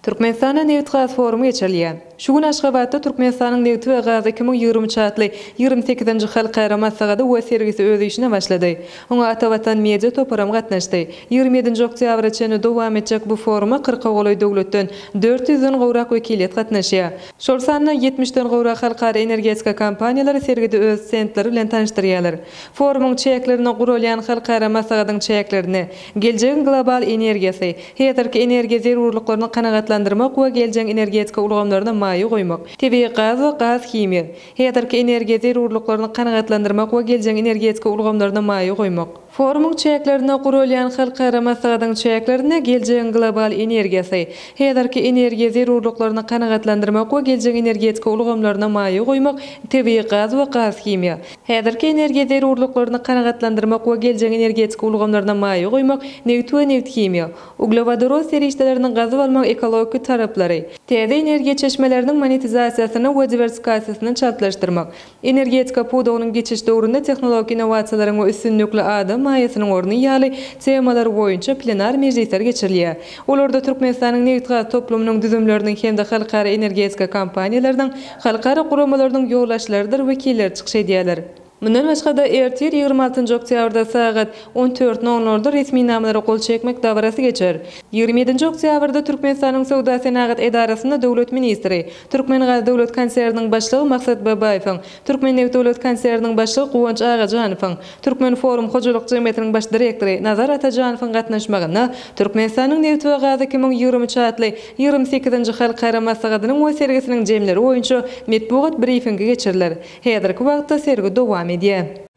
Türkmenistanda nebitgaz forumy geçirilýär. Şu gün Aşgabatda Türkmenistanyň nebti we gazy 2023 atly 28-nji halkara maslahaty we sergisi öz işine başlady. Oňa Atavatan Media toparam gatnaşdy. 27-nji oktýabra çenli dowam etjek bu foruma kyrka golaý döwletden 400 den gowrak wekiliýet gatnaşýar. Şol sanda 70-den gowrak halkara energetika kompaniýalary sergide öz stendleri bilen tanyşdyrýarlar. Forumyň çäklerinde guralýan halkara maslahatyň çäklerinde Geljegiň global energiýasy, häzirki energiýa zerurlyklaryny kanagatlandyrmak we geljegiň energetika ulgamlaryna maýa goýmak, tebigy gaz we gaz-himiýa, häzirki energiýa zerurlyklaryny kanagatlandyrmak we geljegiň energetika ulgamlaryna maýa goýmak. Forumyň çäklerinde guralýan halkara maslahatyň çäklerinde Geljegiň global energiýasy, häzirki energiýa zerurlyklaryny kanagatlandyrmak we geljegiň energetika ulgamlaryna maýa goýmak, tebigy gaz we gaz-himiýa, Häzirki energiýa zerurlyklaryny kanagatlandyrmak we geljegiň energetika ulgamlaryna maýa goýmak, nebit we nebithimiýa, uglewodorod serişdelerini gazyp almagyň ekologiki taraplary, täze energiýa çeşmeleriniň monetizasiýasyny we diwersifikasiýasyny çaltlaşdyrmak, energetika pudagynyň geçiş döwründe tehnologik innowasiýalaryň we üstünlikli adam maýasynyň orny ýaly temalar boýunça plenar mejlisler geçirilýär. Olarda Türkmenistanyň nebitgaz toplumynyň düzümleriniň hem-de halkara energetika kompaniýalarynyň Halkara guramalarynyň ýolbaşçylarydyr wekilleri çykyş edýärler. Mundan başga-da, ertir, 26-njy oktýabrda sagat on dört nol nolda resminamalara gol çekmek dabarasy geçer. 27-nji oktýabrda Türkmenistanyň Söwda-senagat edarasynda döwlet ministri, Türkmengaz döwlet konserniniň başlygy Maksat Babaýewiň, Türkmennebit döwlet konserniniň başlygy Guwanç Agajanowyň, Türkmenforum hojalyk jemgyýetiniň baş direktory Nazar Atajanowyň gatnaşmagynda Türkmenistanyň nebti we gazy 2023 atly 28-nji halkara maslahatynyň we sergisiniň jemleri boýunça metbugat brifingi geçiriler. Häzirki wagtda sergi dowam edýär.